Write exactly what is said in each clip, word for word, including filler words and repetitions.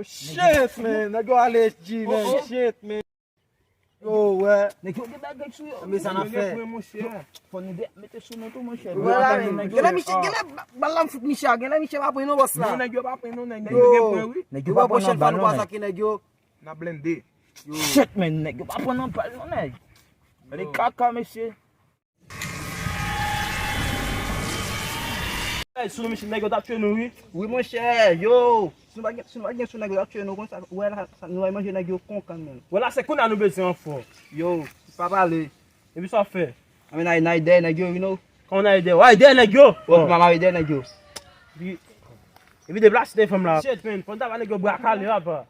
Shit, man. Nèg yo ale G, man. Shit, man. Yo, wè. Nèg yo gen bagay sou yo. Men sa n ap fè? Fò nou de-, mete sou nou tou, monchè. Wè la, men. Genlè Michel, genlè ba-, bal la m fout Michel, genlè Michel pa pran non, bòs la. Non, nèg yo pa pran non, nèg yo gen pwen, wi. Nèg yo pa pran nan bal non, nèg. N ap blende. N ap blende. Shit, man, nèg yo pa pran nan bal non, nèg. Gade kaka, mesye. Ey, sou nou, mesye, nèg yo t ap tchwe nou, wi. Wi, monchè, yo. Si nou pa gen, si nou pa gen sou nèg yo, y ap tchwe nou konsa. Wè la, sa, nou al manje nèg yo konkan, men. Wè la, se kounye a nou bezwen anfò. Yo, pa pale. Epi sa w ap fè? Anben, n a, n a dèyè nèg yo, you know. Kòman n a dèyè? W a dèyè nèg yo? Bon, m a dèyè nèg yo. Epi, epi deplase telefòn la. Shit, man, fò n ta ba nèg yo bra kale, apa.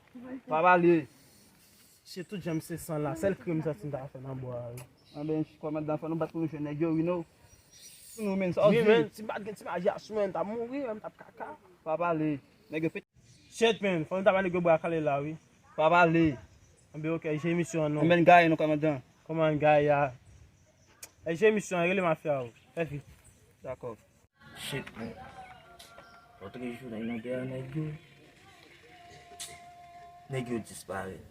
Pa pale. Se tout jan m se san la. Sèl krim m santi m ta fè nan bwa a, wi. Anben, kòmandan, fò nou bat pou nou jwenn nèg yo, you know. Pou nou, men, sa w di? Wi, men, si m pa t gen ti maji a sou mwen, m t ap mouri, m t ap kaka. Pa pale. Nèg yo pete. Shit, man, fò nou ta ba nèg yo bra kale la, wi. Pa pale. Anben, ok, je misyon an non. Anben, gaye nou, kòmandan. Kòman gaye a? E je misyon an, rele mafya ou. Fè vit. Dakò. Shit, man. Lòtrejou, nèg nan dèyè nèg yo. Nèg yo disparèt.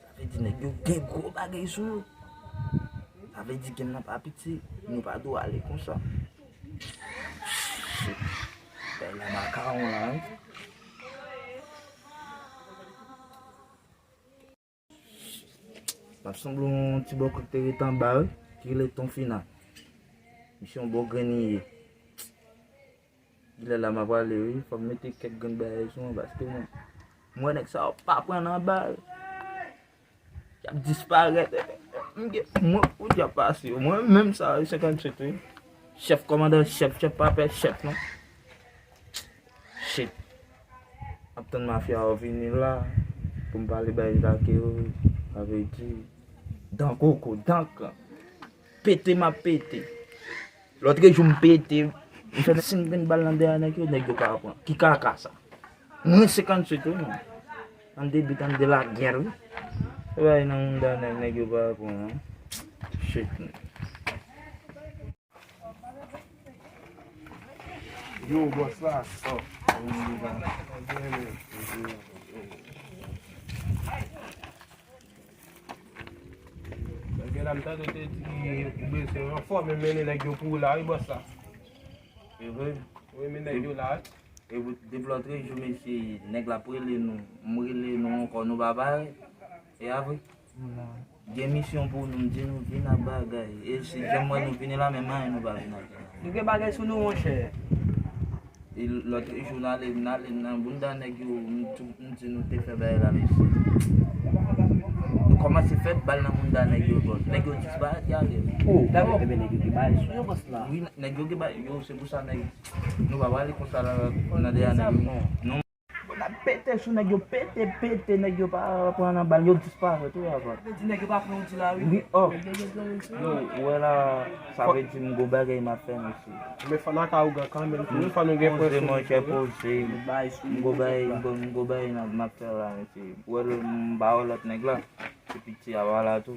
Sa vle di nèg yo gen gwo bagay sou yo. Sa vle di game nan pa piti. Nou pa dwe ale konsa. Shit. Bagay la makawon la, wi. M ap sanble yon ti bòkò k te ret anba, wi, ki rele Ton Fina. Misye yon bon grenn li ye. Lè la m ap ale, wi, fò m mete kèk grenn bagay sou mwen, paske mwen, m wè nèg sa yo pa pran nan bal. Y ap disparèt. M gen, mwen, ou di ap pase, mwen menm sa, wi, senkannsenk, wi. Chèf kòmandan, chèf, chèf pa pè, chèf, non. Shit. Ap tann mafya yo vini la pou m pale bay zake yo. Sa vle di, dan koko, dan kan. Pete m ap pete. Lòtrejou m pete. M fè si m vin bal nan dèyè nèg yo, nèg yo pa pran. Ki kaka sa? Mwen senkannsenk wi, non. An de bit, an de lagè, wi. Se bagay nan mounda nèg, nèg yo pa pran, non. Shit, non. Yo, bòs la. Oh. Nèg la, m tande te di ou bezwen ranfò, men mennen nèg yo pou ou la, wi, bòs la. Se vre? Wi, men nèg yo la, wi. E pou, depi lòtrejou, mesye, nèg la ap rele nou. M rele nou ankò, nou pa pare. E apre? Gen misyon pou nou, m di nou vin ak bagay. E si janm wè nou vini la, menm anyen nou pa vin ak. Nou gen bagay sou nou, monchè. E lòtrejou, n ale, n ale nan mounda nèg yo, m tou, m di nou te fè bagay la, mesye. Nou kòmanse fè bal nan mounda nèg yo, bòs. Nèg yo disparèt, y ale. Oh, dakò, enben nèg yo gen bagay sou yo, bòs la. Wi, nèg yo gen bagay, yo, se pou sa nèg, nou pa prale konsa la, nan dèyè nèg yo. Non. Bon, n ap pete sou nèg yo, pete, pete, nèg yo pa pran nan bal, yo disparèt, wi, avan. Vle di nèg yo pa pran ou di la, wi. Wi, oh. Yo, ou wè la, sa vle di m gon bagay m ap fè, mesye. Men fò n ak awogan kanmenm, tou, wi, fò nou gen pwen sou nou, monchè, poze. M gon bagay, m gon, m gon bagay m ap fè la, mesye. Ou wè, m ba wè lòt nèg la, se piti a pa la tou.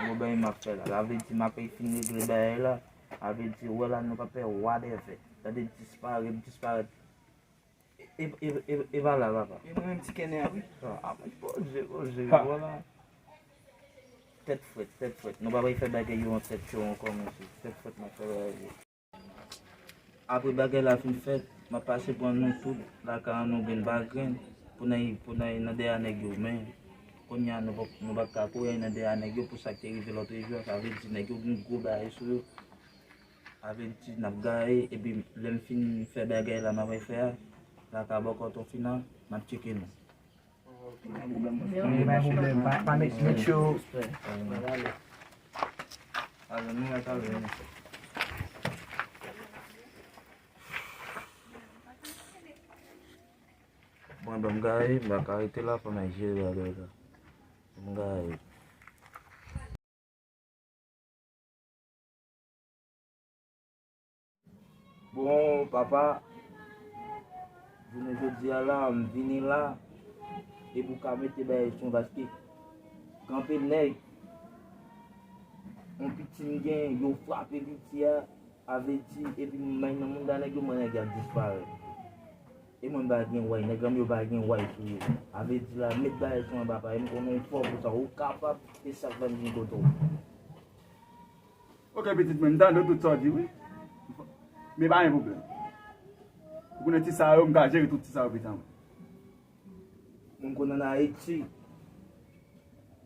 M gon bagay m ap fè la. Sa vle di m ap fin regle bagay la. Sa vle di, ou wè la, nou pa pè whatever. Tande disparèt, disparèt. E, e, e, e pa la, papa. E mwen menm ti kènè a, wi. Ah, ah, poze, poze, vwala. Tèt frèt, tèt frèt. Nou pa bay fè bagay yo an tèt cho ankò, mesye. Tèt frèt, n ap fè bagay yo. Apre bagay la fin fèt, m ap pase pran nou tout, lakay an nou grenn pa grenn, pou n al, pou n al nan dèyè nèg yo. Men, kounye a, nou pa, nou pa ka kouri al nan dèyè nèg yo pou sa k te rive lòtrejou a, sa vle di nèg yo gen gwo bagay sou yo. Avèti n ap gaye, epi lè m fin fè bagay la m ap fè a, la ka bò kòton final, m ap tcheke nou. Pa gen pwoblèm, pa, pa make, make sure. Alò, nou mèt ale, nou. Bon, ban m gaye, m pa ka rete la, fò m al jere bagay la. M gaye. Bon, papa, jounen jodi a la, m vini la, e pou ka mete bagay sou, paske kanpe nèg, yon piti m gen, yo frape piti a, avèti, epi m bay nan mounda nèg yo, mwen nèg y ap disparèt. E mwen m pa gen way, nèg an m yo pa gen way sou yo. A vle di la, met bagay sou mwen papa, e m konnen w fò pou sa, ou kapab, e sa k fè m vin kote w. Ok, pitit mwen, m tande tout sa w di, wi. Men pa gen pwoblèm. Ou konnen ti sa yo, m ka jere tout ti sa yo, pitit mwen. Mwen m konn ann Ayiti,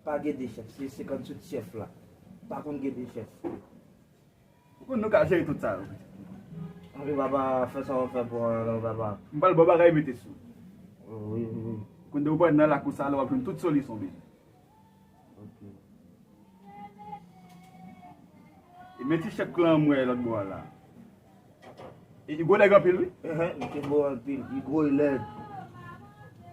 pa gen de chèf, se senkannsout chèf la. Pa konn gen de chèf. Ou konn nou ka jere tout sa yo, pitit mwen. Anpi papa, fè sa w fè pou mwen, non, papa. M pral ba w bagay mete sou. Wi, wi, wi. Konn de ou pral nan lakou sa la, w ap jwenn tout solisyon, pitit. Ok. E men ti chèk lan m wè lòt bò a la. E, li gwo nèg anpil, wi. Ehe, misye gwo anpil, li gwo, li lèd.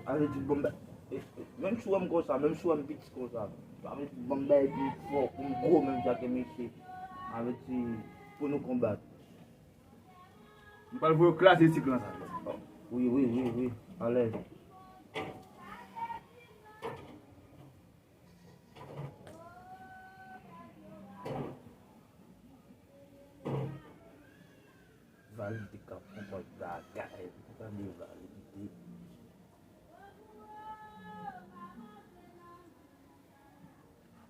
Ale di bon, e, e, menm si w wè m konsa, menm si w wè m piti konsa, sa vle di bon, m bay pi fò, pou m gwo menm jan ke misye. Ale di pou nou konbat. Nou pral voye w kraze ti klan sa. Wi, wi, wi, wi. Alèz. Valide k ap konprann bagay. Tande valide.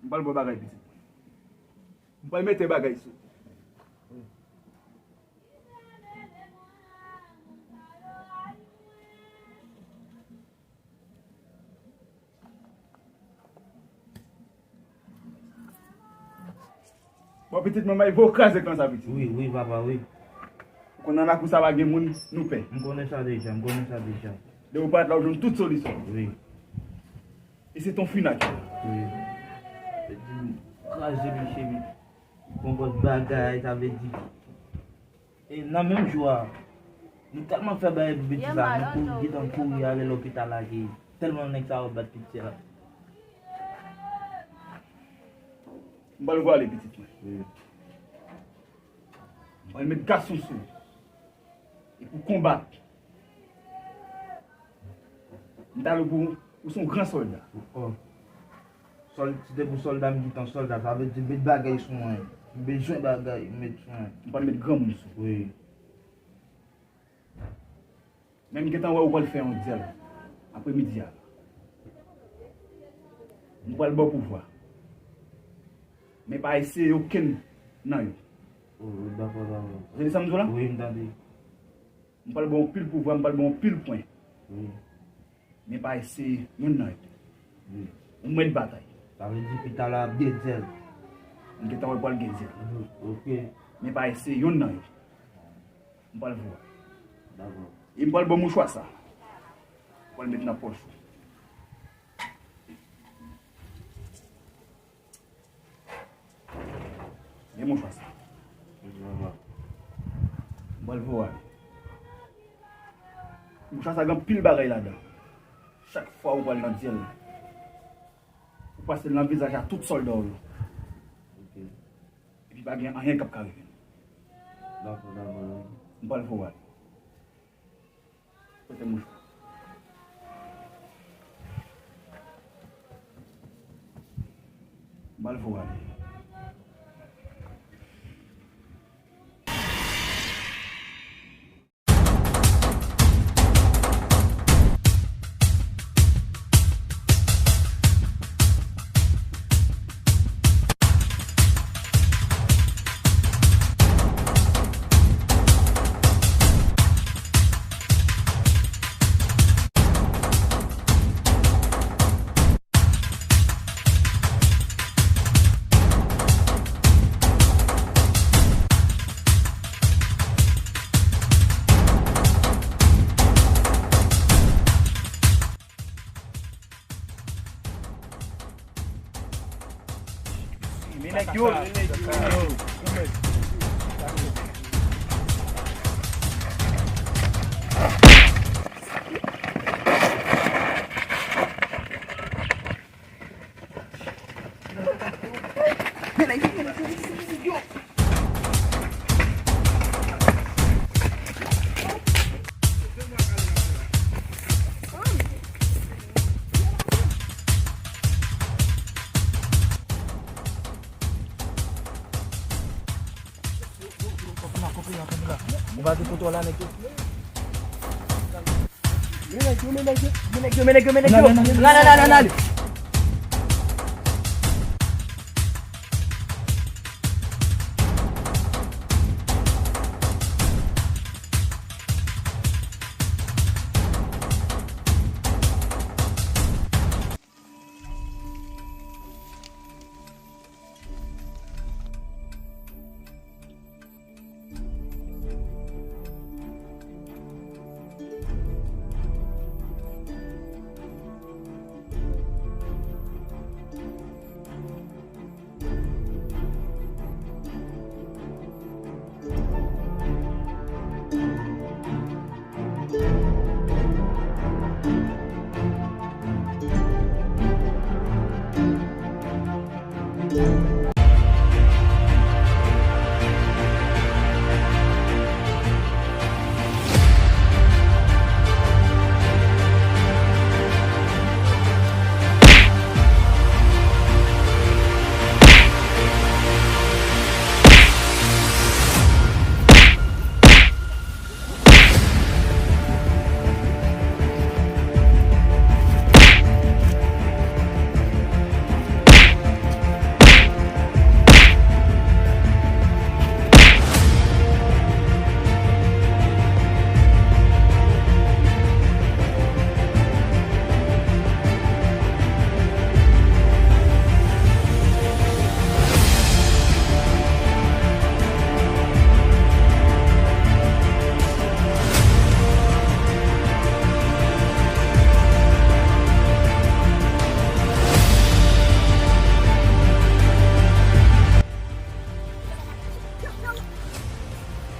M pral ba w bagay, pitit mwen. M pral mete bagay sou. Bon, pitit mwen, m ap voye w kraze klan sa, pitit. Wi, wi, papa, wi. Ou konn nan lakou sa pa gen moun, nou pè. M konnen sa deja, m konnen sa deja. Depi w parèt la, w jwenn tout solisyon. Wi. E se ton final. Wi. Kraze misye, wi. Bon, bon bagay, sa vle di. E nan menm jou a, nou tèlman fè bagay pou pitit la, nou kouri, gentan kouri ale lopital la, ke tèlman nèg sa yo bat pitit la. M pral voye w ale, pitit mwen. Wi. M pral met gason sou ou. E pou konbat. M ta lou pou ou se yon gran sòlda. Oh. Sòl, si te pou sòlda, m gentan sòlda. Sa vle di met bagay sou mwen. M bezwen bagay, met sou mwen. M pral met granmoun sou ou. Wi. Men m gentan wè ou pral fè yon dyèl aprè midi a. M pral ba w pouvwa. Men pa eseye okenn nan yo. Oh, dakò, dakò. Ou tande sa m di w la? Wi, m tande. M pral ba w anpil pouvwa, m pral ba w anpil pwen. Wi. Men pa eseye yonn nan yo. Wi. Ou mèt batay. Sa vle di pita la ap gen dyèl. M gentan wè pral gen dyèl. Wi, ok. Men pa eseye yonn nan yo. M pral voye w. Dakò. E m pral ba w mouchwa sa. M pral met nan pòch ou. Men mouchwa sa. M pral voye w ale. Mouchwa sa gen anpil bagay ladan. Chak fwa ou pral nan dyèl, ou pase l nan vizaj a tout sòlda w yo. Ok. Epi pa gen anyen k ap ka rive nou. Dakò, dakò. M pral voye w ale. Pote mouchwa. M pral voye w ale. Men nèg yo, men nèg yo. Ou pa gen kontwòl la, nèg yo. Men nèg yo, men nèg yo, men nèg yo, men nèg yo, men nèg yo, men nèg yo. Nan, nan, nan, nan, nan.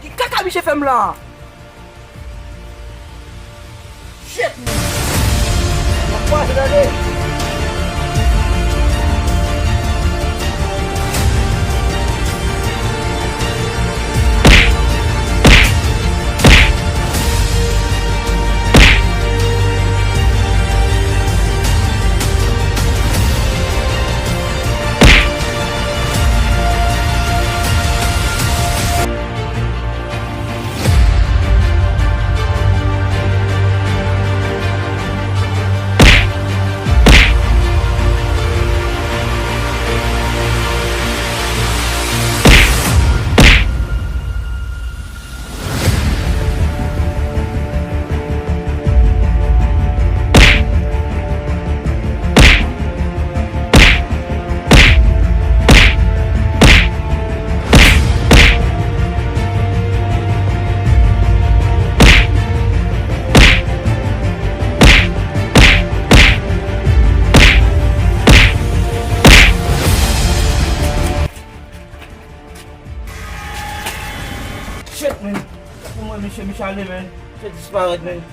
Ki kaka misye fè m la? Shit, man. Mwen pase tande. Shit, man. Pou mwen, misye, misye ale, man. Misye disparèt, man.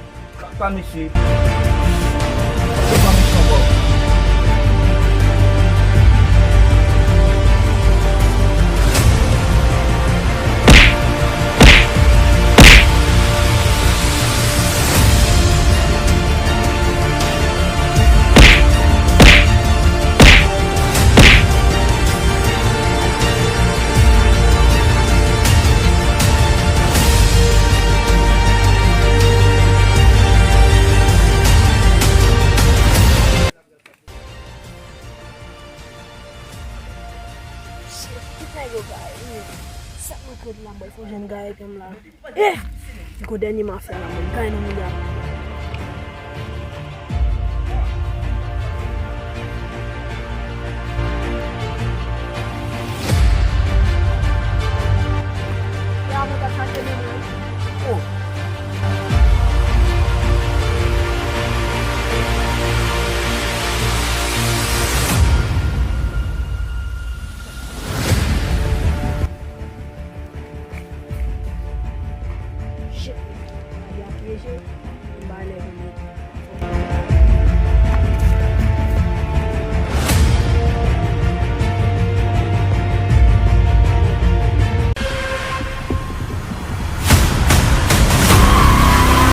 Kaka misye. Misye pa mechan, bro. Shit, tout nèg yo gaye. Sa k mwen kredi la, bòy, fò jwenn gaye kè m la. Eh! Gwo dènye m ap fè la, mwen gaye nan milya. Ya, mwen t ap chache men mwen. Oh. Shit, nèg la pyeje, m ba nèg li.